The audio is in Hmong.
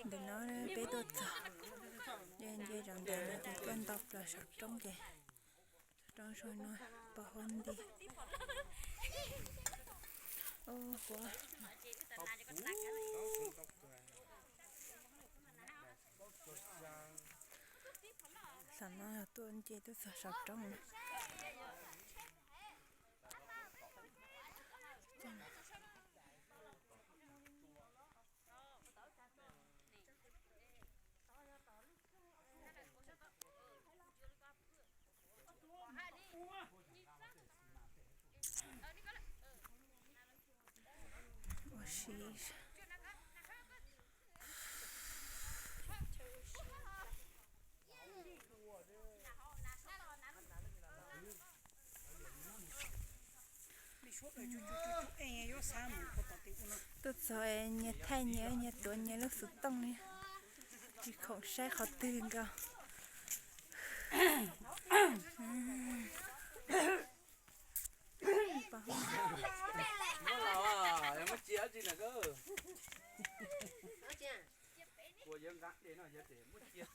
Ntawm no peb tuaj txog, nce nce rau ntawm no ces tuaj nto plaws saum roob ces, roob saum no pos huab nti. Ub, kuv, xam no yog tuaj nce tuaj txog saum roob no. Ua si. Tuaj txog nyias thaij nyias, nyias tuav nyias lub xov tooj li, tsis khoom saib qhov twg nkaus. Muab los, muab cia dab tsi na koj? Ua yawg nqa dej no yawg tias muab cia.